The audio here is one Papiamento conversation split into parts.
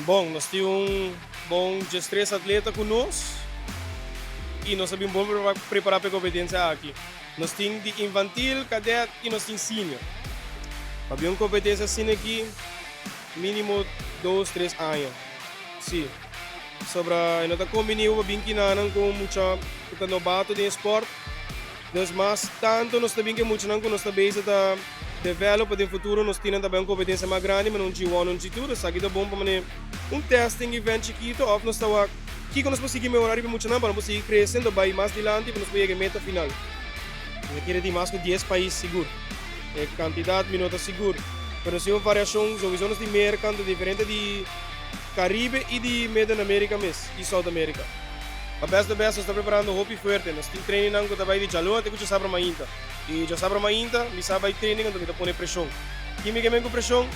Bon, nos tin un bon 13 atleta ku nos i nos a bin bon prepará pa e kompetensia aki. Nos tin di infantil, kadet i nos tin senior. Pa bin un kompetensia asina aki, mínimo 2, 3 aña. Sí. Sobra e no ta kombiní pa bin kinanan ku mucha ku ta nobato den sport. Dus mas tantu nos ta bin ku e muchanan ku nos ta bezig ta develop pa den futuro nos tin tambe un kompetensia mas grandi, manera un G1, un G2. Dus esaki ta bon pa manera un testing event chikitu òf nos ta wak kiko nos por sigui mehorá riba e muchanan pa nan por sigui krese anto bai mas dilanti pa nos por yega e meta final. Mi kere di mas ku 10 pais sigur. E kantidat mi no ta sigur, pero nos tin un variashon, sowieso nos tin Merka, anto diferente di Karibe i di Midden Amerika mes i South America. Pa Best the Best nos ta preparando hopi fuerte. Nos tin trainingnan ku ta bai di djaluna te ku djasabra mainta. I djasabra mainta mi sa bai training, anto mi ta pone preshon. Ki mi ke men ku preshon?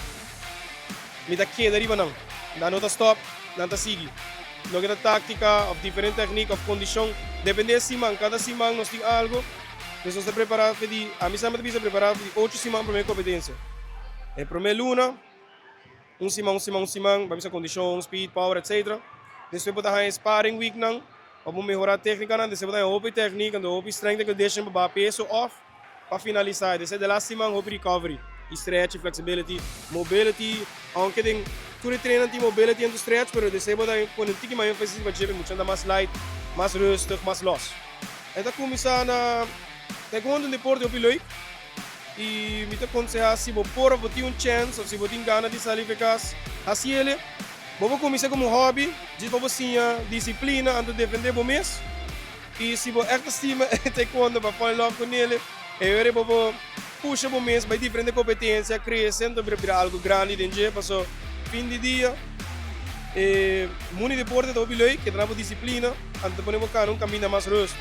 Mi ta keda riba nan. Nan no ta stop, nan ta sigui. Loke ta táktika òf diferente teknik òf kondishon, depende e siman. Kada siman nos tin algu. Dus nos ta prepará for di, ami semper ta bisa prepará for di 8 siman promé kompetensia. E promé luna, un siman, un siman, un siman, pa bisa kondishon, speed, power, etc. Despues bo ta haña sparring week nan, pa bo mehorá téknikanan. Despues bo ta haña hopi teknik, anto hopi strength and conditioning pa baha peso òf pa finalisá. Despues de last siman hopi recovery i stretch i flexibility, mobility, aunke den tur e trainnan tin mobility anto stretch, pero despues bo ta pone un tiki mas énfasis riba dje, mucha ta mas light, mas rustig, mas los. E ta kuminsá na taekwondo, un deporte hopi leuk, i mi ta konsehá si bo por of bo tin un chèns of si bo tin gana di sali for kas, hasiele. Bo por kuminsá komo un hòbi, djis pa bo siña disiplina anto defendé bo mes. I si bo ègt ta stima taekwondo pa fall in love ku nele, e ora bo por pusha bo mes bai diferente kompetensia, krese anto bira bira algu grandi den dje, paso fin di dia e mundu di deporte ta hopi leuk, e ta na bo disiplina anto ta pone bo kana un kaminda mas rustig.